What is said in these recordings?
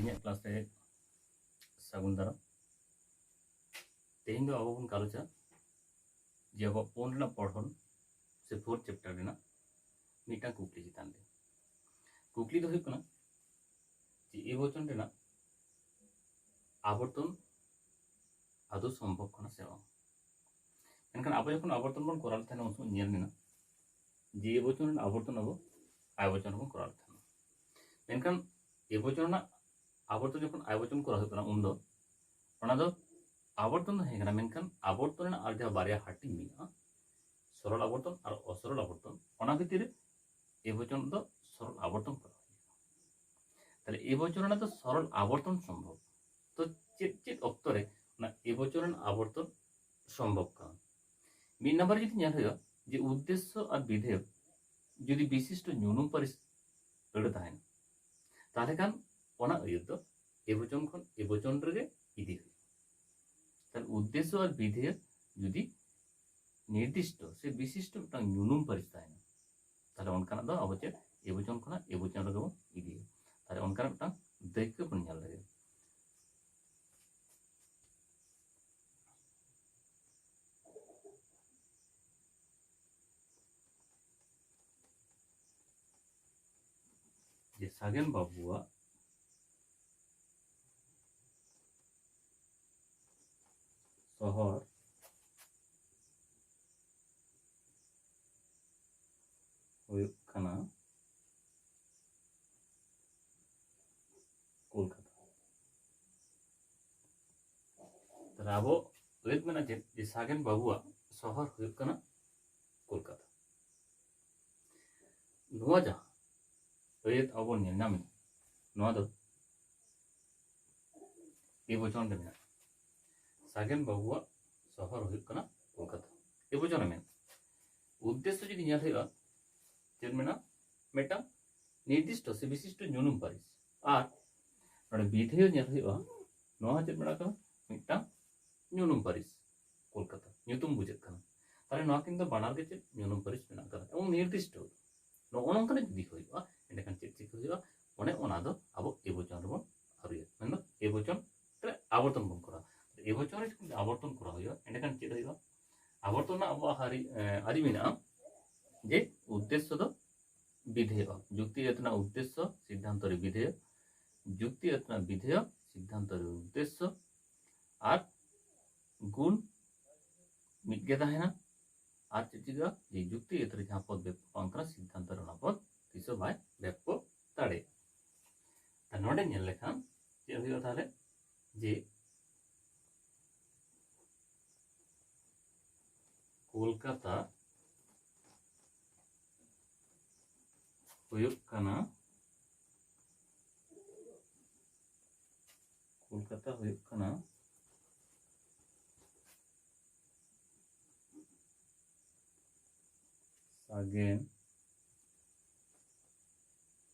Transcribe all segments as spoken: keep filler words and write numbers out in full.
ᱤᱧᱟᱹᱜ ᱠᱞᱟᱥ ᱨᱮ ᱥᱟᱹᱜᱩᱱ ᱫᱟᱨᱟᱢ᱾ ᱛᱮᱦᱮᱧ ᱫᱚ ᱟᱵᱚ ᱵᱚᱱ ᱜᱟᱞᱚᱪᱟ ᱡᱮ ᱟᱵᱚᱣᱟᱜ ᱯᱩᱱ ᱨᱮᱱᱟᱜ ᱯᱚᱲᱦᱚᱱ ᱥᱮ ᱯᱷᱳᱨᱛᱷ ᱪᱮᱯᱴᱟᱨ ᱨᱮᱱᱟᱜ ᱢᱤᱫᱴᱟᱝ ᱠᱩᱠᱞᱤ ᱪᱮᱛᱟᱱ ᱨᱮ᱾ ᱠᱩᱠᱞᱤ ᱫᱚ ᱦᱩᱭᱩᱜ ᱠᱟᱱᱟ ᱡᱮ ᱮ ᱵᱚᱪᱚᱱ ᱨᱮᱱᱟᱜ ᱟᱵᱚᱨᱛᱚᱱ ᱟᱫᱚ ᱥᱚᱢᱵᱷᱚᱵ ᱠᱟᱱᱟ ᱥᱮ ᱵᱟᱝ? ᱢᱮᱱᱠᱷᱟᱱ ᱟᱵᱚ ᱡᱚᱠᱷᱚᱱ ᱟᱵᱚᱨᱛᱚᱱ ᱵᱚᱱ ᱠᱚᱨᱟᱣ ᱞᱮᱫ ᱛᱟᱦᱮᱱᱟ, ᱩᱱ ᱥᱚᱢᱚᱭ ᱧᱮᱞ ᱞᱮᱱᱟ ᱡᱮ ᱮ ᱵᱚᱪᱚᱱ ᱨᱮᱱᱟᱜ ᱟᱵᱚᱨᱛᱚᱱ ᱟᱵᱚ ᱟᱭ ᱵᱚᱪᱚᱱ ᱨᱮᱵᱚᱱ ᱠᱚᱨᱟᱣ ᱞᱮᱫ ᱛᱟᱦᱮᱱᱟ᱾ ᱢᱮᱱᱠᱷᱟᱱ ᱮ ᱵᱚᱪᱚᱱ ᱨᱮᱱᱟᱜ ᱟᱵᱚᱨᱛᱚᱱ ᱡᱚᱠᱷᱚᱱ ᱟᱭ ᱵᱚᱪᱚᱱ ᱠᱚᱨᱟᱣ ᱦᱩᱭᱩᱜ ᱠᱟᱱᱟ, ᱩᱱᱫᱚ ᱚᱱᱟ ᱫᱚ ᱟᱵᱚᱨᱛᱚᱱ ᱫᱚ ᱦᱮᱸ ᱠᱟᱱᱟ, ᱢᱮᱱᱠᱷᱟᱱ ᱟᱵᱚᱨᱛᱚᱱ ᱨᱮᱱᱟᱜ ᱟᱨ ᱡᱟᱦᱟᱸ ᱵᱟᱨᱭᱟ ᱦᱟᱹᱴᱤᱧ ᱢᱮᱱᱟᱜᱼᱟ, ᱥᱚᱨᱚᱞ ᱟᱵᱚᱨᱛᱚᱱ ᱟᱨ ᱚᱥᱚᱨᱚᱞ ᱟᱵᱚᱨᱛᱚᱱ, ᱚᱱᱟ ᱵᱷᱤᱛᱤᱨ ᱨᱮ ᱮ ᱵᱚᱪᱚᱱ ᱫᱚ ᱥᱚᱨᱚᱞ ᱟᱵᱚᱨᱛᱚᱱ ᱠᱚᱨᱟᱣ ᱦᱩᱭᱩᱜᱼᱟ᱾ ᱛᱟᱦᱞᱮ ᱮ ᱵᱚᱪᱚᱱ ᱨᱮᱱᱟᱜ ᱫᱚ ᱥᱚᱨᱚᱞ ᱟᱵᱚᱨᱛᱚᱱ ᱥᱚᱢᱵᱷᱚᱵ᱾ ᱛᱚ ᱪᱮᱫ ᱪᱮᱫ ᱚᱠᱛᱚ ᱨᱮ ᱚᱱᱟ ᱮ ᱵᱚᱪᱚᱱ ᱨᱮᱱᱟᱜ ᱟᱵᱚᱨᱛᱚᱱ ᱥᱚᱢᱵᱷᱚᱵ ᱠᱟᱱᱟ? ᱢᱤᱫ ᱱᱟᱢᱵᱟᱨ ᱡᱩᱫᱤ ᱧᱮᱞ ᱦᱩᱭᱩᱜᱼᱟ ᱡᱮ ᱩᱫᱽᱫᱮᱥᱥᱚ ᱟᱨ ᱵᱤᱫᱷᱮᱭ ᱡᱩᱫᱤ ᱵᱤᱥᱤᱥᱴᱚ ᱧᱩᱱᱩᱢ ᱯᱟᱹᱨᱤᱥ ᱟᱹᱲᱟᱹ ᱛᱟᱦᱮᱱᱟ, ᱛᱟᱦᱞᱮ ᱠᱷᱟᱱ ᱚᱱᱟ ᱟᱹᱭᱟᱹᱛ ᱫᱚ ᱮ ᱵᱚᱪᱚᱱ ᱠᱷᱚᱱ ᱮ ᱵᱚᱪᱚᱱ ᱨᱮᱜᱮ ᱤᱫᱤ ᱦᱩᱭᱩᱜᱼᱟ᱾ ᱛᱟᱦᱞᱮ ᱩᱫᱽᱫᱮᱥᱥᱚ ᱟᱨ ᱵᱤᱫᱷᱮᱭ ᱡᱩᱫᱤ ᱱᱤᱨᱫᱤᱥᱴᱚ ᱥᱮ ᱵᱤᱥᱤᱥᱴᱚ ᱢᱤᱫᱴᱟᱝ ᱧᱩᱱᱩᱢ ᱯᱟᱹᱨᱤᱥ ᱛᱟᱦᱮᱱᱟ, ᱛᱟᱦᱞᱮ ᱚᱱᱠᱟᱱᱟᱜ ᱫᱚ ᱟᱵᱚ ᱪᱮᱫ ᱮ ᱵᱚᱪᱚᱱ ᱠᱷᱚᱱᱟᱜ ᱮ ᱵᱚᱪᱚᱱ ᱨᱮᱜᱮ ᱵᱚᱱ ᱤᱫᱤᱭᱟ᱾ ᱛᱟᱦᱞᱮ ᱚᱱᱠᱟᱱᱟᱜ ᱢᱤᱫᱴᱟᱝ ᱫᱟᱹᱭᱠᱟᱹ ᱵᱚᱱ ᱧᱮᱞ ᱞᱮᱜᱮ᱾ ᱡᱮ ᱥᱟᱜᱮᱱ ᱵᱟᱹᱵᱩᱣᱟᱜ ᱥᱚᱦᱚᱨ ᱦᱩᱭᱩᱜ ᱠᱟᱱᱟ ᱠᱳᱞᱠᱟᱛᱟ᱾ ᱛᱟᱦᱞᱮ ᱟᱵᱚ ᱟᱹᱭᱟᱹᱛ ᱢᱮᱱᱟᱜᱼᱟ ᱪᱮᱫ? ᱡᱮ ᱥᱟᱜᱮᱱ ᱵᱟᱹᱵᱩᱣᱟᱜ ᱥᱚᱦᱚᱨ ᱦᱩᱭᱩᱜ ᱠᱟᱱᱟ ᱠᱳᱞᱠᱟᱛᱟ᱾ ᱱᱚᱣᱟ ᱡᱟᱦᱟᱸ ᱟᱹᱭᱟᱹᱛ ᱟᱵᱚ ᱵᱚᱱ ᱧᱮᱞ ᱧᱟᱢᱮᱫ, ᱱᱚᱣᱟ ᱫᱚ ᱮ ᱵᱚᱪᱚᱱ ᱨᱮ ᱢᱮᱱᱟᱜᱼᱟ᱾ ᱥᱟᱜᱮᱱ ᱵᱟᱹᱵᱩᱣᱟᱜ ᱥᱚᱦᱚᱨ ᱦᱩᱭᱩᱜ ᱠᱟᱱᱟ ᱠᱳᱞᱠᱟᱛᱟ, ᱮ ᱵᱚᱪᱚᱱ ᱨᱮ ᱢᱮᱱᱟᱜᱼᱟ᱾ ᱩᱫᱽᱫᱮᱥᱥᱚ ᱡᱩᱫᱤ ᱧᱮᱞ ᱦᱩᱭᱩᱜᱼᱟ, ᱪᱮᱫ ᱢᱮᱱᱟᱜᱼᱟ? ᱢᱤᱫᱴᱟᱝ ᱱᱤᱨᱫᱤᱥᱴᱚ ᱥᱮ ᱵᱤᱥᱤᱥᱴᱚ ᱧᱩᱱᱩᱢ ᱯᱟᱹᱨᱤᱥ᱾ ᱟᱨ ᱱᱚᱰᱮ ᱵᱤᱫᱷᱮᱭ ᱧᱮᱞ ᱦᱩᱭᱩᱜᱼᱟ, ᱱᱚᱣᱟ ᱦᱚᱸ ᱪᱮᱫ ᱢᱮᱱᱟᱜ ᱟᱠᱟᱫᱟ? ᱢᱤᱫᱴᱟᱝ ᱧᱩᱱᱩᱢ ᱯᱟᱹᱨᱤᱥ ᱠᱳᱞᱠᱟᱛᱟ, ᱧᱩᱛᱩᱢ ᱵᱩᱡᱷᱟᱹᱜ ᱠᱟᱱᱟ᱾ ᱛᱟᱦᱞᱮ ᱱᱚᱣᱟ ᱠᱤᱱ ᱫᱚ ᱵᱟᱱᱟᱨ ᱜᱮ ᱪᱮᱫ? ᱧᱩᱱᱩᱢ ᱯᱟᱹᱨᱤᱥ ᱢᱮᱱᱟᱜ ᱟᱠᱟᱫᱟ᱾ ᱮᱵᱚᱝ ᱱᱤᱨᱫᱤᱥᱴᱚ ᱱᱚᱜᱼᱚ ᱱᱚᱝᱠᱟᱱᱟᱜ ᱡᱩᱫᱤ ᱦᱩᱭᱩᱜᱼᱟ, ᱮᱸᱰᱮᱠᱷᱟᱱ ᱪᱮᱫ ᱪᱤᱠᱟᱹ ᱦᱩᱭᱩᱜᱼᱟ? ᱚᱱᱮ ᱚᱱᱟ ᱫᱚ ᱟᱵᱚ ᱮ ᱵᱚᱪᱚᱱ ᱨᱮᱵᱚᱱ ᱦᱩᱭᱩᱜᱼᱟ, ᱢᱮᱱᱫᱚ ᱮ ᱵᱚᱪᱚᱱ ᱨᱮ ᱟᱵᱚᱨᱛᱚᱱ ᱵᱚᱱ ᱠᱚᱨᱟᱣᱟ᱾ ᱮ ᱵᱚᱪᱚᱱ ᱨᱮ ᱡᱚᱠᱷᱚᱱ ᱟᱵᱚᱨᱛᱚᱱ ᱠᱚᱨᱟᱣ ᱦᱩᱭᱩᱜᱼᱟ, ᱮᱸᱰᱮᱠᱷᱟᱱ ᱪᱮᱫ ᱦᱩᱭᱩᱜᱼᱟ? ᱟᱵᱚᱨᱛᱚᱱ ᱨᱮᱱᱟᱜ ᱟᱵᱚᱣᱟᱜ ᱟᱹᱨᱤ, ᱮ, ᱟᱹᱨᱤ ᱢᱮᱱᱟᱜᱼᱟ ᱡᱮ ᱩᱫᱽᱫᱮᱥᱥᱚ ᱫᱚ ᱵᱤᱫᱷᱮᱭᱚᱜᱼᱟ᱾ ᱡᱩᱠᱛᱤ ᱟᱹᱛ ᱨᱮᱱᱟᱜ ᱩᱫᱽᱫᱮᱥᱥᱚ ᱥᱤᱫᱽᱫᱷᱟᱱᱛᱚ ᱨᱮ ᱵᱤᱫᱷᱮᱭᱚ, ᱡᱩᱠᱛᱤ ᱟᱹᱛ ᱨᱮᱱᱟᱜ ᱵᱤᱫᱷᱮᱭᱚ ᱥᱤᱫᱽᱫᱷᱟᱱᱛᱚ ᱨᱮ ᱩᱫᱽᱫᱮᱥᱥᱚ, ᱟᱨ ᱜᱩᱱ ᱢᱤᱫ ᱜᱮ ᱛᱟᱦᱮᱱᱟ᱾ ᱟᱨ ᱪᱮᱫ ᱪᱤᱠᱟᱹᱜᱼᱟ? ᱡᱮ ᱡᱩᱠᱛᱤ ᱟᱹᱛ ᱨᱮ ᱡᱟᱦᱟᱸ ᱯᱚᱫ ᱵᱮᱯᱚ ᱵᱟᱝ ᱠᱟᱱᱟ, ᱥᱤᱫᱽᱫᱷᱟᱱᱛᱚ ᱨᱮ ᱚᱱᱟ ᱯᱚᱫ ᱛᱤᱥ ᱦᱚᱸ ᱵᱟᱭ ᱵᱮᱯᱚ ᱫᱟᱲᱮᱭᱟᱜᱼᱟ᱾ ᱛᱟ ᱱᱚᱰᱮ ᱧᱮᱞ ᱞᱮᱠᱷᱟᱱ ᱪᱮᱫ ᱦᱩᱭᱩᱜᱼᱟ ᱛᱟᱦᱚᱞᱮ? ᱡᱮ ᱠᱳᱞᱠᱟᱛᱟ ᱦᱩᱭᱩᱜ ᱠᱟᱱᱟ, ᱠᱳᱞᱠᱟᱛᱟ ᱦᱩᱭᱩᱜ ᱠᱟᱱᱟ ᱥᱟᱜᱮᱱ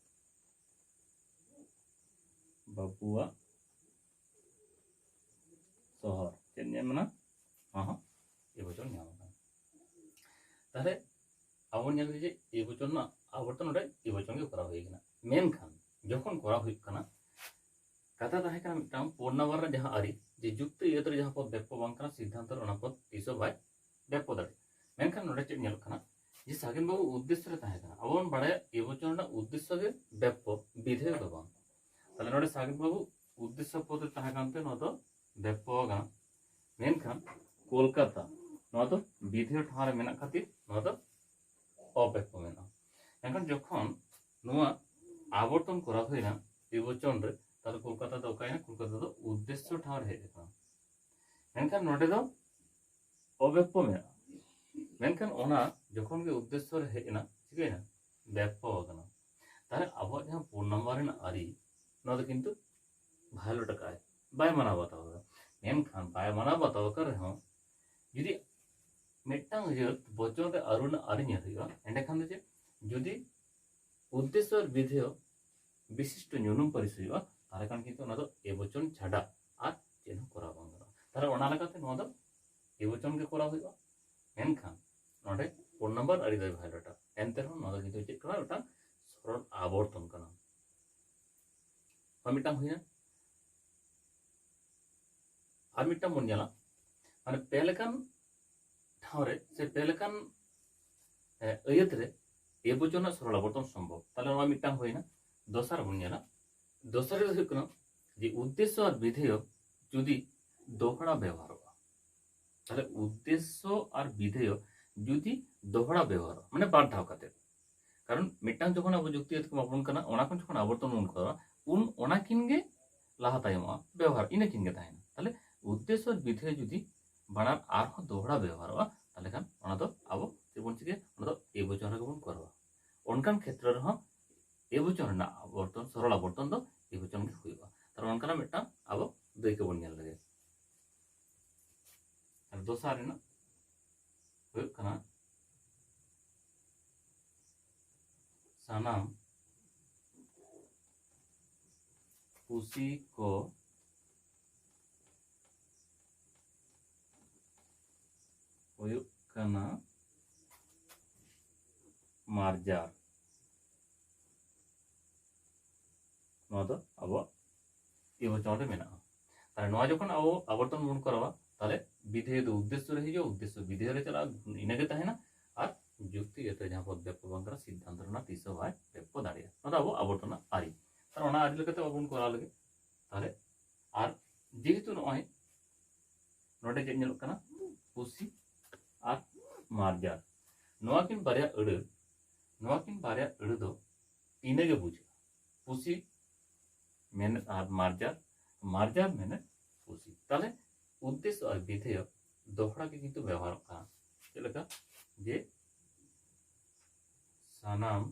ᱵᱟᱹᱵᱩᱣᱟᱜ ᱥᱚᱦᱚᱨ᱾ ᱪᱮᱫ ᱧᱟᱢ ᱮᱱᱟ? ᱦᱚᱸ ᱦᱚᱸ, ᱮ ᱵᱚᱪᱚᱱ ᱧᱟᱢ ᱟᱠᱟᱱᱟ᱾ ᱛᱟᱦᱞᱮ ᱟᱵᱚ ᱵᱚᱱ ᱧᱮᱞ ᱠᱮᱫᱟ ᱡᱮ ᱮ ᱵᱚᱪᱚᱱ ᱨᱮᱱᱟᱜ ᱟᱵᱚᱨᱛᱚᱱ ᱱᱚᱰᱮ ᱮ ᱵᱚᱪᱚᱱ ᱜᱮ ᱠᱚᱨᱟᱣ ᱦᱩᱭ ᱠᱟᱱᱟ᱾ ᱢᱮᱱᱠᱷᱟᱱ ᱡᱚᱠᱷᱚᱱ ᱠᱚᱨᱟᱣ ᱦᱩᱭᱩᱜ ᱠᱟᱱᱟ, ᱠᱟᱛᱷᱟ ᱛᱟᱦᱮᱸ ᱠᱟᱱᱟ ᱢᱤᱫᱴᱟᱝ ᱯᱩᱱ ᱱᱟᱢᱵᱟᱨ ᱨᱮᱱᱟᱜ ᱡᱟᱦᱟᱸ ᱟᱹᱨᱤ, ᱡᱮ ᱡᱩᱠᱛᱤ ᱟᱹᱛ ᱨᱮ ᱡᱟᱦᱟᱸ ᱯᱚᱫ ᱵᱮᱯᱚ ᱵᱟᱝ ᱠᱟᱱᱟ, ᱥᱤᱫᱽᱫᱷᱟᱱᱛᱚ ᱨᱮ ᱚᱱᱟ ᱯᱚᱫ ᱛᱤᱥ ᱦᱚᱸ ᱵᱟᱭ ᱵᱮᱯᱚ ᱫᱟᱲᱮᱭᱟᱜᱼᱟ᱾ ᱢᱮᱱᱠᱷᱟᱱ ᱱᱚᱰᱮ ᱪᱮᱫ ᱧᱮᱞᱚᱜ ᱠᱟᱱᱟ? ᱡᱮ ᱥᱟᱜᱮᱱ ᱵᱟᱹᱵᱩ ᱩᱫᱽᱫᱮᱥᱥᱚ ᱨᱮ ᱛᱟᱦᱮᱸ ᱠᱟᱱᱟ᱾ ᱟᱵᱚ ᱵᱚᱱ ᱵᱟᱲᱟᱭᱟ ᱮ ᱵᱚᱪᱚᱱ ᱨᱮᱱᱟᱜ ᱩᱫᱽᱫᱮᱥᱥᱚ ᱜᱮ ᱵᱮᱯᱚ, ᱵᱤᱫᱷᱮᱭᱚ ᱫᱚ ᱵᱟᱝ᱾ ᱛᱟᱦᱞᱮ ᱱᱚᱰᱮ ᱥᱟᱜᱮᱱ ᱵᱟᱹᱵᱩ ᱩᱫᱽᱫᱮᱥᱥᱚ ᱯᱚᱫ ᱨᱮ ᱛᱟᱦᱮᱸ ᱠᱟᱱᱛᱮ ᱱᱚᱣᱟ ᱫᱚ ᱵᱮᱯᱚ ᱠᱟᱱᱟ᱾ ᱢᱮᱱᱠᱷᱟᱱ ᱠᱳᱞᱠᱟᱛᱟ ᱱᱚᱣᱟ ᱫᱚ ᱵᱤᱫᱷᱮᱭᱚ ᱴᱷᱟᱶ ᱨᱮ ᱢᱮᱱᱟᱜ ᱠᱷᱟᱹᱛᱤᱨ ᱱᱚᱣᱟ ᱫᱚ ᱚᱵᱮᱯᱚ ᱢᱮᱱᱟᱜᱼᱟ᱾ ᱢᱮᱱᱠᱷᱟᱱ ᱡᱚᱠᱷᱚᱱ ᱱᱚᱣᱟ ᱟᱵᱚᱨᱛᱚᱱ ᱠᱚᱨᱟᱣ ᱦᱩᱭᱱᱟ ᱮ ᱵᱚᱪᱚᱱ ᱨᱮ, ᱛᱟᱦᱞᱮ ᱠᱳᱞᱠᱟᱛᱟ ᱫᱚ ᱚᱠᱟᱭᱮᱱᱟ? ᱠᱳᱞᱠᱟᱛᱟ ᱫᱚ ᱩᱫᱽᱫᱮᱥᱥᱚ ᱴᱷᱟᱶ ᱨᱮ ᱦᱮᱡ ᱟᱠᱟᱱᱟ᱾ ᱢᱮᱱᱠᱷᱟᱱ ᱱᱚᱰᱮ ᱫᱚ ᱚᱵᱮᱯᱚ ᱢᱮᱱᱟᱜᱼᱟ᱾ ᱢᱮᱱᱠᱷᱟᱱ ᱚᱱᱟ ᱡᱚᱠᱷᱚᱱ ᱜᱮ ᱩᱫᱽᱫᱮᱥᱥᱚ ᱨᱮ ᱦᱮᱡ ᱮᱱᱟ, ᱪᱤᱠᱟᱹᱭᱮᱱᱟ? ᱵᱮᱯᱚ ᱟᱠᱟᱱᱟ᱾ ᱛᱟᱦᱞᱮ ᱟᱵᱚᱣᱟᱜ ᱡᱟᱦᱟᱸ ᱯᱩᱱ ᱱᱟᱢᱵᱟᱨ ᱨᱮᱱᱟᱜ ᱟᱹᱨᱤ, ᱱᱚᱣᱟ ᱫᱚ ᱠᱤᱱᱛᱩ ᱵᱷᱟᱭᱳᱞᱮᱴ ᱟᱠᱟᱫᱼᱟᱭ, ᱵᱟᱭ ᱢᱟᱱᱟᱣ ᱵᱟᱛᱟᱣ ᱟᱠᱟᱫᱟ᱾ ᱢᱮᱱᱠᱷᱟᱱ ᱵᱟᱭ ᱢᱟᱱᱟᱣ ᱵᱟᱛᱟᱣ ᱟᱠᱟᱫ ᱨᱮᱦᱚᱸ, ᱡᱩᱫᱤ ᱢᱤᱫᱴᱟᱝ ᱡᱟᱹᱛ ᱵᱚᱪᱚᱱ ᱨᱮ ᱟᱹᱨᱩ ᱨᱮᱱᱟᱜ ᱟᱹᱨᱤ ᱧᱮᱞ ᱦᱩᱭᱩᱜᱼᱟ, ᱮᱸᱰᱮᱠᱷᱟᱱ ᱫᱚ ᱪᱮᱫ? ᱡᱩᱫᱤ ᱩᱫᱽᱫᱮᱥᱥᱚ ᱟᱨ ᱵᱤᱫᱷᱮᱭᱚ ᱵᱤᱥᱤᱥᱴᱚ ᱧᱩᱱᱩᱢ ᱯᱟᱹᱨᱤᱥ ᱦᱩᱭᱩᱜᱼᱟ, ᱛᱟᱦᱞᱮ ᱠᱷᱟᱱ ᱠᱤᱱᱛᱩ ᱚᱱᱟ ᱫᱚ ᱮ ᱵᱚᱪᱚᱱ ᱪᱷᱟᱰᱟ ᱟᱨ ᱪᱮᱫ ᱦᱚᱸ ᱠᱚᱨᱟᱣ ᱵᱟᱝ ᱜᱟᱱᱚᱜᱼᱟ᱾ ᱛᱟᱦᱞᱮ ᱚᱱᱟ ᱞᱮᱠᱟᱛᱮ ᱱᱚᱣᱟ ᱫᱚ ᱮ ᱵᱚᱪᱚᱱ ᱜᱮ ᱠᱚᱨᱟᱣ ᱦᱩᱭᱩᱜᱼᱟ᱾ ᱢᱮᱱᱠᱷᱟᱱ ᱱᱚᱰᱮ ᱯᱩᱱ ᱱᱟᱢᱵᱟᱨ ᱟᱹᱨᱤ ᱫᱚᱭ ᱵᱷᱟᱭᱳᱞᱮᱴᱟ᱾ ᱮᱱᱛᱮ ᱨᱮᱦᱚᱸ ᱱᱚᱣᱟ ᱫᱚ ᱠᱤᱱᱛᱩ ᱪᱮᱫ ᱠᱟᱱᱟ? ᱢᱤᱫᱴᱟᱝ ᱥᱚᱨᱚᱞ ᱟᱵᱚᱨᱛᱚᱱ ᱠᱟᱱᱟ᱾ ᱦᱳᱭ, ᱢᱤᱫᱴᱟᱝ ᱦᱩᱭᱱᱟ᱾ ᱟᱨ ᱢᱤᱫᱴᱟᱝ ᱵᱚᱱ ᱧᱮᱞᱟ, ᱢᱟᱱᱮ ᱯᱮ ᱞᱮᱠᱟᱱ ᱴᱷᱟᱶ ᱨᱮ ᱥᱮ ᱯᱮ ᱞᱮᱠᱟᱱ ᱮ, ᱟᱹᱭᱟᱹᱛ ᱨᱮ ᱮ ᱵᱚᱪᱚᱱ ᱨᱮᱱᱟᱜ ᱥᱚᱨᱚᱞ ᱟᱵᱚᱨᱛᱚᱱ ᱥᱚᱢᱵᱷᱚᱵ᱾ ᱛᱟᱦᱞᱮ ᱱᱚᱣᱟ ᱢᱤᱫᱴᱟᱝ ᱦᱩᱭᱱᱟ᱾ ᱫᱚᱥᱟᱨ ᱵᱚᱱ ᱧᱮᱞᱟ, ᱫᱚᱥᱟᱨ ᱨᱮ ᱦᱩᱭᱩᱜ ᱠᱟᱱᱟ ᱡᱮ ᱩᱫᱽᱫᱮᱥᱥᱚ ᱟᱨ ᱵᱤᱫᱷᱮᱭᱚ ᱡᱩᱫᱤ ᱫᱚᱦᱲᱟ ᱵᱮᱣᱦᱟᱨᱚᱜᱼᱟ, ᱛᱟᱦᱞᱮ ᱩᱫᱽᱫᱮᱥᱥᱚ ᱟᱨ ᱵᱤᱫᱷᱮᱭᱚ ᱡᱩᱫᱤ ᱫᱚᱦᱲᱟ ᱵᱮᱣᱦᱟᱨᱚᱜᱼᱟ, ᱢᱟᱱᱮ ᱵᱟᱨ ᱫᱷᱟᱣ ᱠᱟᱛᱮ, ᱠᱟᱨᱚᱱ ᱢᱤᱫᱴᱟᱝ ᱡᱚᱠᱷᱚᱱ ᱟᱵᱚ ᱡᱩᱠᱛᱤ ᱟᱹᱛᱠᱟᱹᱢ ᱟᱵᱚᱱ ᱠᱟᱱᱟ, ᱚᱱᱟ ᱠᱷᱚᱱ ᱡᱚᱠᱷᱚᱱ ᱟᱵᱚᱨᱛᱚᱱ ᱵᱚᱱ ᱠᱚᱨᱟᱣᱟ, ᱩᱱ ᱚᱱᱟ ᱠᱤᱱ ᱜᱮ ᱞᱟᱦᱟ ᱛᱟᱭᱚᱢᱚᱜᱼᱟ, ᱵᱮᱣᱦᱟᱨ ᱤᱱᱟᱹ ᱠᱤᱱ ᱜᱮ ᱛᱟᱦᱮᱱᱟ᱾ ᱛᱟᱦᱞᱮ ᱩᱫᱽᱫᱮᱥᱥᱚ ᱟᱨ ᱵᱤᱫᱷᱮᱭᱚ ᱡᱩᱫᱤ ᱵᱟᱱᱟᱨ ᱟᱨᱦᱚᱸ ᱫᱚᱦᱲᱟ ᱵᱮᱣᱦᱟᱨᱚᱜᱼᱟ, ᱛᱟᱦᱞᱮ ᱠᱷᱟᱱ ᱚᱱᱟ ᱫᱚ ᱟᱵᱚ ᱪᱮᱫ ᱵᱚᱱ ᱪᱤᱠᱟᱹᱭᱟ? ᱚᱱᱟ ᱫᱚ ᱮ ᱵᱚᱪᱚᱱ ᱨᱮᱜᱮ ᱵᱚᱱ ᱠᱚᱨᱟᱣᱟ᱾ ᱚᱱᱠᱟᱱ ᱠᱷᱮᱛᱨᱚ ᱨᱮᱦᱚᱸ ᱮ ᱵᱚᱪᱚᱱ ᱨᱮᱱᱟᱜ ᱟᱵᱚᱨᱛᱚᱱ, ᱥᱚᱨᱚᱞ ᱟᱵᱚᱨᱛᱚᱱ ᱫᱚ ᱮ ᱵᱚᱪᱚᱱ ᱜᱮ ᱦᱩᱭᱩᱜᱼᱟ᱾ ᱛᱟᱦᱞᱮ ᱚᱱᱠᱟᱱᱟᱜ ᱢᱤᱫᱴᱟᱝ ᱟᱵᱚ ᱫᱟᱹᱭᱠᱟᱹ ᱵᱚᱱ ᱧᱮᱞ ᱞᱮᱜᱮ᱾ ᱟᱨ ᱫᱚᱥᱟᱨ ᱨᱮᱱᱟᱜ ᱦᱩᱭᱩᱜ ᱠᱟᱱᱟ ᱥᱟᱱᱟᱢ ᱯᱩᱥᱤ ᱠᱚ ᱦᱩᱭᱩᱜ ᱠᱟᱱᱟ ᱢᱟᱨᱡᱟᱨ᱾ ᱱᱚᱣᱟ ᱫᱚ ᱟᱵᱚᱣᱟᱜ ᱮ ᱵᱚᱪᱚᱱ ᱨᱮ ᱢᱮᱱᱟᱜᱼᱟ᱾ ᱛᱟᱦᱞᱮ ᱱᱚᱣᱟ ᱡᱚᱠᱷᱚᱱ ᱟᱵᱚ ᱟᱵᱚᱨᱛᱚᱱ ᱵᱚᱱ ᱠᱚᱨᱟᱣᱟ, ᱛᱟᱦᱞᱮ ᱵᱤᱫᱷᱮᱭᱚ ᱫᱚ ᱩᱫᱽᱫᱮᱥᱥᱚ ᱨᱮ ᱦᱤᱡᱩᱜᱼᱟ, ᱩᱫᱽᱫᱮᱥᱥᱚ ᱵᱤᱫᱷᱮᱭᱚ ᱨᱮ ᱪᱟᱞᱟᱜᱼᱟ, ᱤᱱᱟᱹᱜᱮ ᱛᱟᱦᱮᱱᱟ᱾ ᱟᱨ ᱡᱩᱠᱛᱤ ᱡᱟᱛᱮ ᱡᱟᱦᱟᱸ ᱯᱚᱫ ᱵᱮᱯᱚ ᱵᱟᱝ ᱠᱟᱱᱟ, ᱥᱤᱫᱽᱫᱷᱟᱱᱛᱚ ᱨᱮᱱᱟᱜ ᱛᱤᱥ ᱦᱚᱸ ᱵᱟᱭ ᱵᱮᱯᱚ ᱫᱟᱲᱮᱭᱟᱜᱼᱟ᱾ ᱱᱚᱣᱟ ᱫᱚ ᱟᱵᱚ ᱟᱵᱚᱨᱛᱚᱱ ᱨᱮᱱᱟᱜ ᱟᱹᱨᱤ᱾ ᱛᱟᱦᱞᱮ ᱚᱱᱟ ᱟᱹᱨᱤ ᱞᱮᱠᱟᱛᱮ ᱟᱵᱚ ᱵᱚᱱ ᱠᱚᱨᱟᱣ ᱞᱮᱜᱮ᱾ ᱛᱟᱦᱞᱮ ᱟᱨ ᱡᱮᱦᱮᱛᱩ ᱱᱚᱜᱼᱚᱭ ᱱᱚᱰᱮ ᱪᱮᱫ ᱧᱮᱞᱚᱜ ᱠᱟᱱᱟ? ᱯᱩᱥᱤ ᱟᱨ ᱢᱟᱨᱡᱟᱨ, ᱱᱚᱣᱟ ᱠᱤᱱ ᱵᱟᱨᱭᱟ ᱟᱹᱲᱟᱹ, ᱱᱚᱣᱟ ᱠᱤᱱ ᱵᱟᱨᱭᱟ ᱟᱹᱲᱟᱹ ᱫᱚ ᱤᱱᱟᱹᱜᱮ ᱵᱩᱡᱷᱟᱹᱜᱼᱟ, ᱯᱩᱥᱤ ᱢᱮᱱᱮᱫ ᱟᱨ ᱢᱟᱨᱡᱟᱨ, ᱢᱟᱨᱡᱟᱨ ᱢᱮᱱᱮᱫ ᱯᱩᱥᱤ᱾ ᱛᱟᱦᱞᱮ ᱩᱫᱽᱫᱮᱥᱥᱚ ᱟᱨ ᱵᱤᱫᱷᱮᱭᱚ ᱫᱚᱦᱲᱟ ᱜᱮ ᱠᱤᱱᱛᱩ ᱵᱮᱣᱦᱟᱨᱚᱜ ᱠᱟᱱᱟ᱾ ᱪᱮᱫ ᱞᱮᱠᱟ? ᱡᱮ ᱥᱟᱱᱟᱢ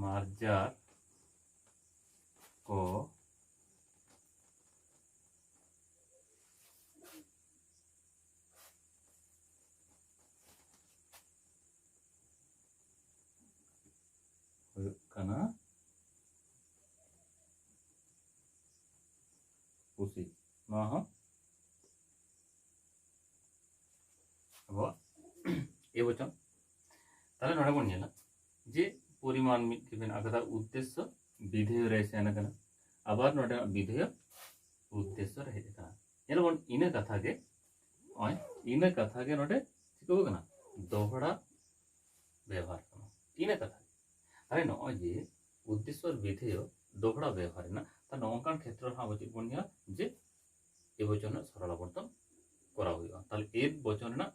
ᱢᱟᱨᱡᱟᱨ ᱠᱚ ᱦᱩᱭᱩᱜ ᱠᱟᱱᱟ ᱯᱩᱥᱤ᱾ ᱱᱚᱣᱟ ᱦᱚᱸ ᱟᱵᱚᱣᱟᱜ ᱮ ᱵᱚᱪᱚᱱ᱾ ᱛᱟᱦᱞᱮ ᱱᱚᱰᱮ ᱵᱚᱱ ᱧᱮᱞᱟ ᱡᱮ ᱯᱚᱨᱤᱢᱟᱱ ᱢᱤᱫ ᱜᱮ ᱢᱮᱱᱟᱜ ᱟᱠᱟᱫᱟ, ᱩᱫᱽᱫᱮᱥᱥᱚ ᱵᱤᱫᱷᱮᱭᱚ ᱨᱮ ᱥᱮᱱ ᱟᱠᱟᱱᱟ᱾ ᱟᱵᱟᱨ ᱱᱚᱰᱮ ᱵᱤᱫᱷᱮᱭᱚ ᱩᱫᱽᱫᱮᱥᱥᱚ ᱨᱮ ᱦᱮᱡ ᱟᱠᱟᱱᱟ᱾ ᱧᱮᱞ ᱵᱚᱱ, ᱤᱱᱟᱹ ᱠᱟᱛᱷᱟ ᱜᱮ, ᱱᱚᱜᱼᱚᱭ ᱤᱱᱟᱹ ᱠᱟᱛᱷᱟ ᱜᱮ ᱱᱚᱰᱮ ᱪᱤᱠᱟᱹᱣ ᱠᱟᱱᱟ? ᱫᱚᱦᱲᱟ ᱵᱮᱣᱦᱟᱨ ᱠᱟᱱᱟ, ᱤᱱᱟᱹ ᱠᱟᱛᱷᱟ ᱜᱮ᱾ ᱛᱟᱦᱞᱮ ᱱᱚᱜᱼᱚᱭ ᱡᱮ ᱩᱫᱽᱫᱮᱥᱥᱚ ᱟᱨ ᱵᱤᱫᱷᱮᱭᱚ ᱫᱚᱦᱲᱟ ᱵᱮᱣᱦᱟᱨ ᱨᱮᱱᱟᱜ, ᱛᱟᱦᱞᱮ ᱱᱚᱜᱼᱚ ᱱᱚᱝᱠᱟᱱ ᱠᱷᱮᱛᱨᱚ ᱨᱮᱦᱚᱸ ᱟᱵᱚ ᱪᱮᱫ ᱵᱚᱱ ᱧᱮᱞᱟ? ᱡᱮ ᱮ ᱵᱚᱪᱚᱱ ᱨᱮᱱᱟᱜ ᱥᱚᱨᱚᱞ ᱟᱵᱚᱨᱛᱚᱱ ᱠᱚᱨᱟᱣ ᱦᱩᱭᱩᱜᱼᱟ᱾ ᱛᱟᱦᱞᱮ ᱮᱫ ᱵᱚᱪᱚᱱ ᱨᱮᱱᱟᱜ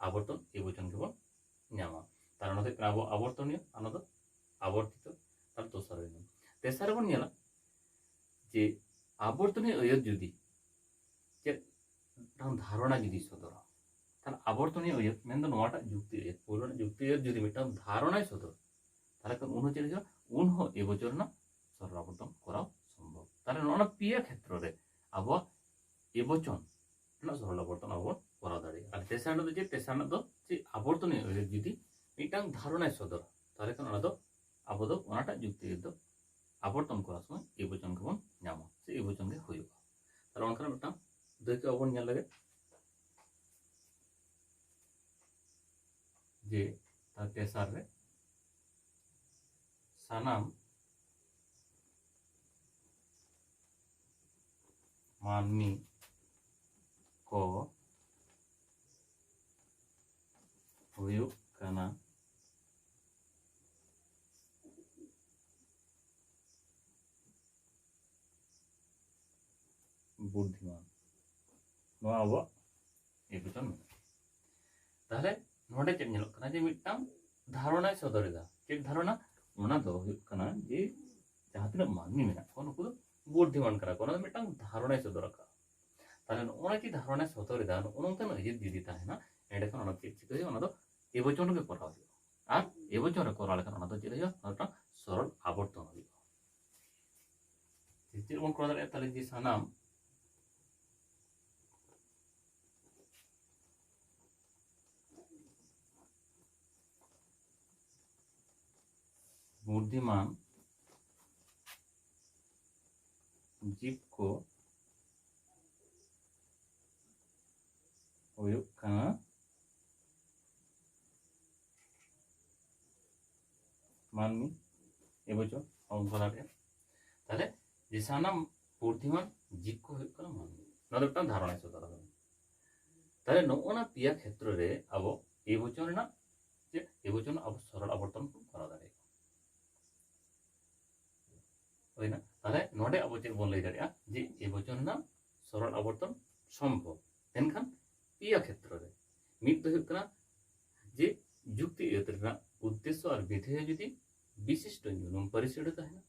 ᱟᱵᱚᱨᱛᱚᱱ ᱮ ᱵᱚᱪᱚᱱ ᱜᱮᱵᱚᱱ ᱧᱟᱢᱟ᱾ ᱛᱟᱦᱞᱮ ᱚᱱᱟ ᱫᱚ ᱦᱩᱭᱩᱜ ᱠᱟᱱᱟ ᱟᱵᱚ ᱟᱵᱚᱨᱛᱚᱱᱤᱭᱚ, ᱚᱱᱟ ᱫᱚ ᱟᱵᱚᱨᱛᱤᱛᱚ᱾ ᱛᱟᱦᱞᱮ ᱫᱚᱥᱟᱨ ᱦᱩᱭᱱᱟ᱾ ᱛᱮᱥᱟᱨ ᱨᱮᱵᱚᱱ ᱧᱮᱞᱟ ᱡᱮ ᱟᱵᱚᱨᱛᱚᱱᱤᱭᱚ ᱟᱹᱭᱟᱹᱛ ᱡᱩᱫᱤ ᱪᱮᱫ ᱢᱤᱫᱴᱟᱝ ᱫᱷᱟᱨᱚᱱᱟ ᱡᱩᱫᱤ ᱥᱚᱫᱚᱨᱟ, ᱛᱟᱦᱞᱮ ᱟᱵᱚᱨᱛᱚᱱᱤᱭᱚ ᱟᱹᱭᱟᱹᱛ ᱢᱮᱱᱫᱚ ᱱᱚᱣᱟᱴᱟᱜ ᱡᱩᱠᱛᱤ ᱟᱹᱭᱟᱹᱛ, ᱯᱳᱭᱞᱳ ᱨᱮᱱᱟᱜ ᱡᱩᱠᱛᱤ ᱟᱹᱭᱟᱹᱛ ᱡᱩᱫᱤ ᱢᱤᱫᱴᱟᱝ ᱫᱷᱟᱨᱚᱱᱟᱭ ᱥᱚᱫᱚᱨ, ᱛᱟᱦᱞᱮ ᱠᱷᱟᱱ ᱩᱱ ᱦᱚᱸ ᱪᱮᱫ ᱦᱩᱭᱩᱜᱼᱟ? ᱩᱱ ᱦᱚᱸ ᱮ ᱵᱚᱪᱚᱱ ᱨᱮᱱᱟᱜ ᱥᱚᱨᱚᱞ ᱟᱵᱚᱨᱛᱚᱱ ᱠᱚᱨᱟᱣ ᱥᱚᱢᱵᱷᱚᱵ᱾ ᱛᱟᱦᱞᱮ ᱱᱚᱜᱼᱚ ᱱᱚᱣᱟ ᱯᱮᱭᱟ ᱠᱷᱮᱛᱨᱚ ᱨᱮ ᱟᱵᱚᱣᱟᱜ ᱮ ᱵᱚᱪᱚᱱ ᱨᱮᱱᱟᱜ ᱥᱚᱨᱚᱞ ᱟᱵᱚᱨᱛᱚᱱ ᱟᱵᱚ ᱵᱚᱱ ᱠᱚᱨᱟᱣ ᱫᱟᱲᱮᱭᱟᱜᱼᱟ᱾ ᱟᱨ ᱛᱮᱥᱟᱨ ᱨᱮᱱᱟᱜ ᱫᱚ ᱪᱮᱫ? ᱛᱮᱥᱟᱨ ᱨᱮᱱᱟᱜ ᱫᱚ ᱪᱮᱫ? ᱟᱵᱚᱨᱛᱚᱱᱤᱭᱚ ᱟᱹᱭᱟᱹᱛ ᱡᱩᱫᱤ ᱢᱤᱫᱴᱟᱝ ᱫᱷᱟᱨᱚᱱᱟᱭ ᱥᱚᱫᱚᱨᱟ, ᱛᱟᱦᱞᱮ ᱠᱷᱟᱱ ᱚᱱᱟ ᱫᱚ ᱟᱵᱚ ᱫᱚ ᱚᱱᱟᱴᱟᱜ ᱡᱩᱠᱛᱤ ᱟᱹᱭᱟᱹᱛ ᱫᱚ ᱟᱵᱚᱨᱛᱚᱱ ᱠᱚᱨᱟᱣ ᱥᱚᱢᱚᱭ ᱮ ᱵᱚᱪᱚᱱ ᱜᱮᱵᱚᱱ ᱧᱟᱢᱟ, ᱥᱮ ᱮ ᱵᱚᱪᱚᱱ ᱜᱮ ᱦᱩᱭᱩᱜᱼᱟ᱾ ᱛᱟᱦᱞᱮ ᱚᱱᱠᱟᱱᱟᱜ ᱢᱤᱫᱴᱟᱝ ᱫᱟᱹᱭᱠᱟᱹ ᱟᱵᱚ ᱵᱚᱱ ᱧᱮᱞ ᱞᱮᱜᱮ᱾ ᱡᱮ ᱛᱟᱨ ᱛᱮᱥᱟᱨ ᱨᱮ ᱥᱟᱱᱟᱢ ᱢᱟᱹᱱᱢᱤ ᱠᱚ ᱦᱩᱭᱩᱜ ᱠᱟᱱᱟ ᱵᱩᱫᱽᱫᱷᱤᱢᱟᱱ᱾ ᱱᱚᱣᱟ ᱟᱵᱚᱣᱟᱜ ᱮ ᱵᱚᱪᱚᱱ ᱢᱮᱱᱟᱜᱼᱟ᱾ ᱛᱟᱦᱞᱮ ᱱᱚᱰᱮ ᱪᱮᱫ ᱧᱮᱞᱚᱜ ᱠᱟᱱᱟ? ᱡᱮ ᱢᱤᱫᱴᱟᱝ ᱫᱷᱟᱨᱚᱱᱟᱭ ᱥᱚᱫᱚᱨ ᱮᱫᱟ᱾ ᱪᱮᱫ ᱫᱷᱟᱨᱚᱱᱟ? ᱚᱱᱟ ᱫᱚ ᱦᱩᱭᱩᱜ ᱠᱟᱱᱟ ᱡᱮ ᱡᱟᱦᱟᱸ ᱛᱤᱱᱟᱹᱜ ᱢᱟᱹᱱᱢᱤ ᱢᱮᱱᱟᱜ ᱠᱚᱣᱟ, ᱱᱩᱠᱩ ᱫᱚ ᱵᱩᱫᱽᱫᱷᱤᱢᱟᱱ ᱠᱟᱱᱟ ᱠᱚ, ᱚᱱᱟ ᱫᱚ ᱢᱤᱫᱴᱟᱝ ᱫᱷᱟᱨᱚᱱᱟᱭ ᱥᱚᱫᱚᱨ ᱟᱠᱟᱫᱼᱟ᱾ ᱛᱟᱦᱞᱮ ᱱᱚᱜᱼᱚ ᱱᱟ ᱡᱮ ᱫᱷᱟᱨᱚᱱᱟᱭ ᱥᱚᱫᱚᱨ ᱮᱫᱟ, ᱱᱚᱜᱼᱚ ᱱᱚᱝᱠᱟᱱ ᱟᱹᱭᱟᱹᱛ ᱡᱩᱫᱤ ᱛᱟᱦᱮᱱᱟ, ᱮᱸᱰᱮᱠᱷᱟᱱ ᱚᱱᱟ ᱪᱮᱫ ᱪᱤᱠᱟᱹ ᱦᱩᱭᱩᱜᱼᱟ? ᱚᱱᱟ ᱫᱚ ᱮ ᱵᱚᱪᱚᱱ ᱨᱮᱜᱮ ᱠᱚᱨᱟᱣ ᱦᱩᱭᱩᱜᱼᱟ᱾ ᱟᱨ ᱮ ᱵᱚᱪᱚᱱ ᱨᱮ ᱠᱚᱨᱟᱣ ᱞᱮᱠᱷᱟᱱ ᱚᱱᱟ ᱫᱚ ᱪᱮᱫ ᱦᱩᱭᱩᱜᱼᱟ? ᱚᱱᱟ ᱢᱤᱫᱴᱟᱝ ᱥᱚᱨᱚᱞ ᱟᱵᱚᱨᱛᱚᱱ ᱦᱩᱭᱩᱜᱼᱟ᱾ ᱪᱮᱫ ᱵᱚᱱ ᱠᱚᱨᱟᱣ ᱫᱟᱲᱮᱭᱟᱜᱼᱟ? ᱛᱟᱦᱞᱮ ᱡᱮ ᱥᱟᱱᱟᱢ ᱵᱩᱫᱽᱫᱷᱤᱢᱟᱱ ᱡᱤᱵ ᱠᱚ ᱦᱩᱭᱩᱜ ᱠᱟᱱᱟ ᱢᱟᱹᱱᱢᱤ᱾ ᱮ ᱵᱚᱪᱚᱱ ᱚᱞ ᱫᱟᱲᱮᱭᱟᱜᱼᱟ᱾ ᱛᱟᱦᱞᱮ ᱡᱮ ᱥᱟᱱᱟᱢ ᱯᱩᱨᱛᱷᱤᱢᱟᱱ ᱡᱤᱵ ᱠᱚ ᱦᱩᱭᱩᱜ ᱠᱟᱱᱟ ᱢᱟᱹᱱᱢᱤ᱾ ᱱᱚᱣᱟ ᱫᱚ ᱢᱤᱫᱴᱟᱝ ᱫᱷᱟᱨᱚᱱᱟᱭ ᱥᱚᱫᱚᱨ ᱟᱠᱟᱫᱟ᱾ ᱛᱟᱦᱞᱮ ᱱᱚᱜᱼᱚ ᱱᱟ ᱯᱮᱭᱟ ᱠᱷᱮᱛᱨᱚ ᱨᱮ ᱟᱵᱚ ᱮ ᱵᱚᱪᱚᱱ ᱨᱮᱱᱟᱜ ᱪᱮᱫ, ᱮ ᱵᱚᱪᱚᱱ ᱟᱵᱚ ᱥᱚᱨᱚᱞ ᱟᱵᱚᱨᱛᱚᱱ ᱵᱚᱱ ᱠᱚᱨᱟᱣ ᱫᱟᱲᱮᱭᱟᱜᱼᱟ᱾ ᱦᱩᱭᱱᱟ᱾ ᱛᱟᱦᱞᱮ ᱱᱚᱰᱮ ᱟᱵᱚ ᱪᱮᱫ ᱵᱚᱱ ᱞᱟᱹᱭ ᱫᱟᱲᱮᱭᱟᱜᱼᱟ ᱡᱮ ᱮ ᱵᱚᱪᱚᱱ ᱨᱮᱱᱟᱜ ᱥᱚᱨᱚᱞ ᱟᱵᱚᱨᱛᱚᱱ ᱥᱚᱢᱵᱷᱚᱵ, ᱢᱮᱱᱠᱷᱟᱱ ᱯᱮᱭᱟ ᱠᱷᱮᱛᱨᱚ ᱨᱮ᱾ ᱢᱤᱫ ᱫᱚ ᱦᱩᱭᱩᱜ ᱠᱟᱱᱟ ᱡᱮ ᱡᱩᱠᱛᱤ ᱟᱹᱭᱟᱹᱛ ᱨᱮᱱᱟᱜ ᱩᱫᱽᱫᱮᱥᱥᱚ ᱟᱨ ᱵᱤᱫᱷᱮᱭ ᱡᱩᱫᱤ ᱵᱤᱥᱤᱥᱴᱚ ᱧᱩᱱᱩᱢ ᱯᱟᱹᱨᱤᱥ ᱟᱹᱲᱟᱹ ᱛᱟᱦᱮᱱᱟ,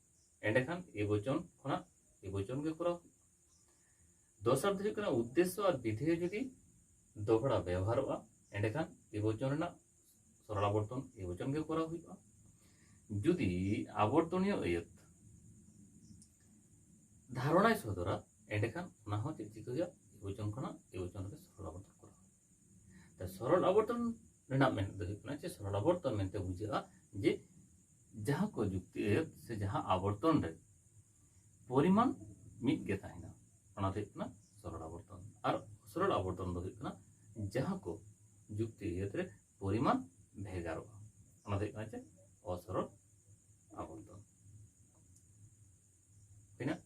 ᱮᱸᱰᱮᱠᱷᱟᱱ ᱮ ᱵᱚᱪᱚᱱ ᱠᱷᱚᱱᱟᱜ ᱮ ᱵᱚᱪᱚᱱ ᱜᱮ ᱠᱚᱨᱟᱣ ᱦᱩᱭᱩᱜᱼᱟ᱾ ᱫᱚᱥᱟᱨ ᱫᱚ ᱦᱩᱭᱩᱜ ᱠᱟᱱᱟ ᱩᱫᱽᱫᱮᱥᱥᱚ ᱟᱨ ᱵᱤᱫᱷᱮᱭ ᱡᱩᱫᱤ ᱫᱚᱦᱲᱟ ᱵᱮᱣᱦᱟᱨᱚᱜᱼᱟ, ᱮᱸᱰᱮᱠᱷᱟᱱ ᱮ ᱵᱚᱪᱚᱱ ᱨᱮᱱᱟᱜ ᱥᱚᱨᱚᱞ ᱟᱵᱚᱨᱛᱚᱱ ᱮ ᱵᱚᱪᱚᱱ ᱜᱮ ᱠᱚᱨᱟᱣ ᱦᱩᱭᱩᱜᱼᱟ᱾ ᱡᱩᱫᱤ ᱟᱵᱚᱨᱛᱚᱱᱤᱭᱚ ᱟᱹᱭᱟᱹᱛ ᱫᱷᱟᱨᱚᱱᱟᱭ ᱥᱚᱫᱚᱨᱟ, ᱮᱸᱰᱮᱠᱷᱟᱱ ᱚᱱᱟ ᱦᱚᱸ ᱪᱮᱫ ᱪᱤᱠᱟᱹ ᱦᱩᱭᱩᱜᱼᱟ? ᱮ ᱵᱚᱪᱚᱱ ᱠᱷᱚᱱᱟᱜ ᱮ ᱵᱚᱪᱚᱱ ᱨᱮ ᱥᱚᱨᱚᱞ ᱟᱵᱚᱨᱛᱚᱱ ᱠᱚᱨᱟᱣ ᱦᱩᱭᱩᱜᱼᱟ᱾ ᱛᱚ ᱥᱚᱨᱚᱞ ᱟᱵᱚᱨᱛᱚᱱ ᱨᱮᱱᱟᱜ ᱢᱮᱱ ᱫᱚ ᱦᱩᱭᱩᱜ ᱠᱟᱱᱟ ᱡᱮ ᱥᱚᱨᱚᱞ ᱟᱵᱚᱨᱛᱚᱱ ᱢᱮᱱᱛᱮ ᱵᱩᱡᱷᱟᱹᱜᱼᱟ ᱡᱮ ᱡᱟᱦᱟᱸ ᱠᱚ ᱡᱩᱠᱛᱤ ᱟᱹᱭᱟᱹᱛ ᱥᱮ ᱡᱟᱦᱟᱸ ᱟᱵᱚᱨᱛᱚᱱ ᱨᱮ ᱯᱚᱨᱤᱢᱟᱱ ᱢᱤᱫ ᱜᱮ ᱛᱟᱦᱮᱱᱟ, ᱚᱱᱟ ᱫᱚ ᱦᱩᱭᱩᱜ ᱠᱟᱱᱟ ᱥᱚᱨᱚᱞ ᱟᱵᱚᱨᱛᱚᱱ᱾ ᱟᱨ ᱚᱥᱚᱨᱚᱞ ᱟᱵᱚᱨᱛᱚᱱ ᱫᱚ ᱦᱩᱭᱩᱜ ᱠᱟᱱᱟ ᱡᱟᱦᱟᱸ ᱠᱚ ᱡᱩᱠᱛᱤ ᱟᱹᱭᱟᱹᱛ ᱨᱮ ᱯᱚᱨᱤᱢᱟᱱ ᱵᱷᱮᱜᱟᱨᱚᱜᱼᱟ, ᱚᱱᱟ ᱫᱚ ᱦᱩᱭᱩᱜ ᱠᱟᱱᱟ ᱪᱮᱫ? ᱚᱥᱚᱨᱚᱞ ᱟᱵᱚᱨᱛᱚᱱ᱾ ᱦᱩᱭᱱᱟ?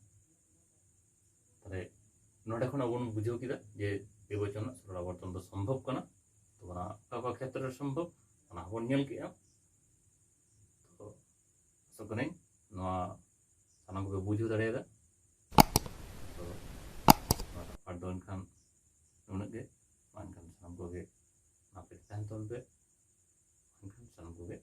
ᱛᱟᱦᱞᱮ ᱱᱚᱰᱮ ᱠᱷᱚᱱ ᱟᱵᱚ ᱵᱚᱱ ᱵᱩᱡᱷᱟᱹᱣ ᱠᱮᱫᱟ ᱡᱮ ᱮ ᱵᱚᱪᱚᱱ ᱨᱮᱱᱟᱜ ᱥᱚᱨᱚᱞ ᱟᱵᱚᱨᱛᱚᱱ ᱫᱚ ᱥᱚᱢᱵᱷᱚᱵ ᱠᱟᱱᱟ᱾ ᱛᱚ ᱚᱱᱟ ᱚᱠᱟ ᱚᱠᱟ ᱠᱷᱮᱛᱨᱚ ᱨᱮ ᱥᱚᱢᱵᱷᱚᱵ, ᱚᱱᱟ ᱦᱚᱸᱵᱚᱱ ᱧᱮᱞ ᱠᱮᱜᱼᱟ᱾ ᱛᱚ ᱟᱥᱚᱜ ᱠᱟᱹᱱᱟᱹᱧ ᱱᱚᱣᱟ ᱥᱟᱱᱟᱢ ᱠᱚᱯᱮ ᱵᱩᱡᱷᱟᱹᱣ ᱫᱟᱲᱮᱭᱟᱫᱟ᱾ ᱛᱚ ᱱᱚᱣᱟᱴᱟᱜ ᱯᱟᱴ ᱫᱚ ᱮᱱᱠᱷᱟᱱ ᱱᱩᱱᱟᱹᱜ ᱜᱮ᱾ ᱢᱟ ᱮᱱᱠᱷᱟᱱ ᱥᱟᱱᱟᱢ ᱠᱚᱜᱮ ᱱᱟᱯᱟᱭ ᱛᱮ ᱛᱟᱦᱮᱱ ᱛᱟᱵᱚᱱ ᱯᱮ᱾ ᱮᱱᱠᱷᱟᱱ ᱥᱟᱱᱟᱢ ᱠᱚᱜᱮ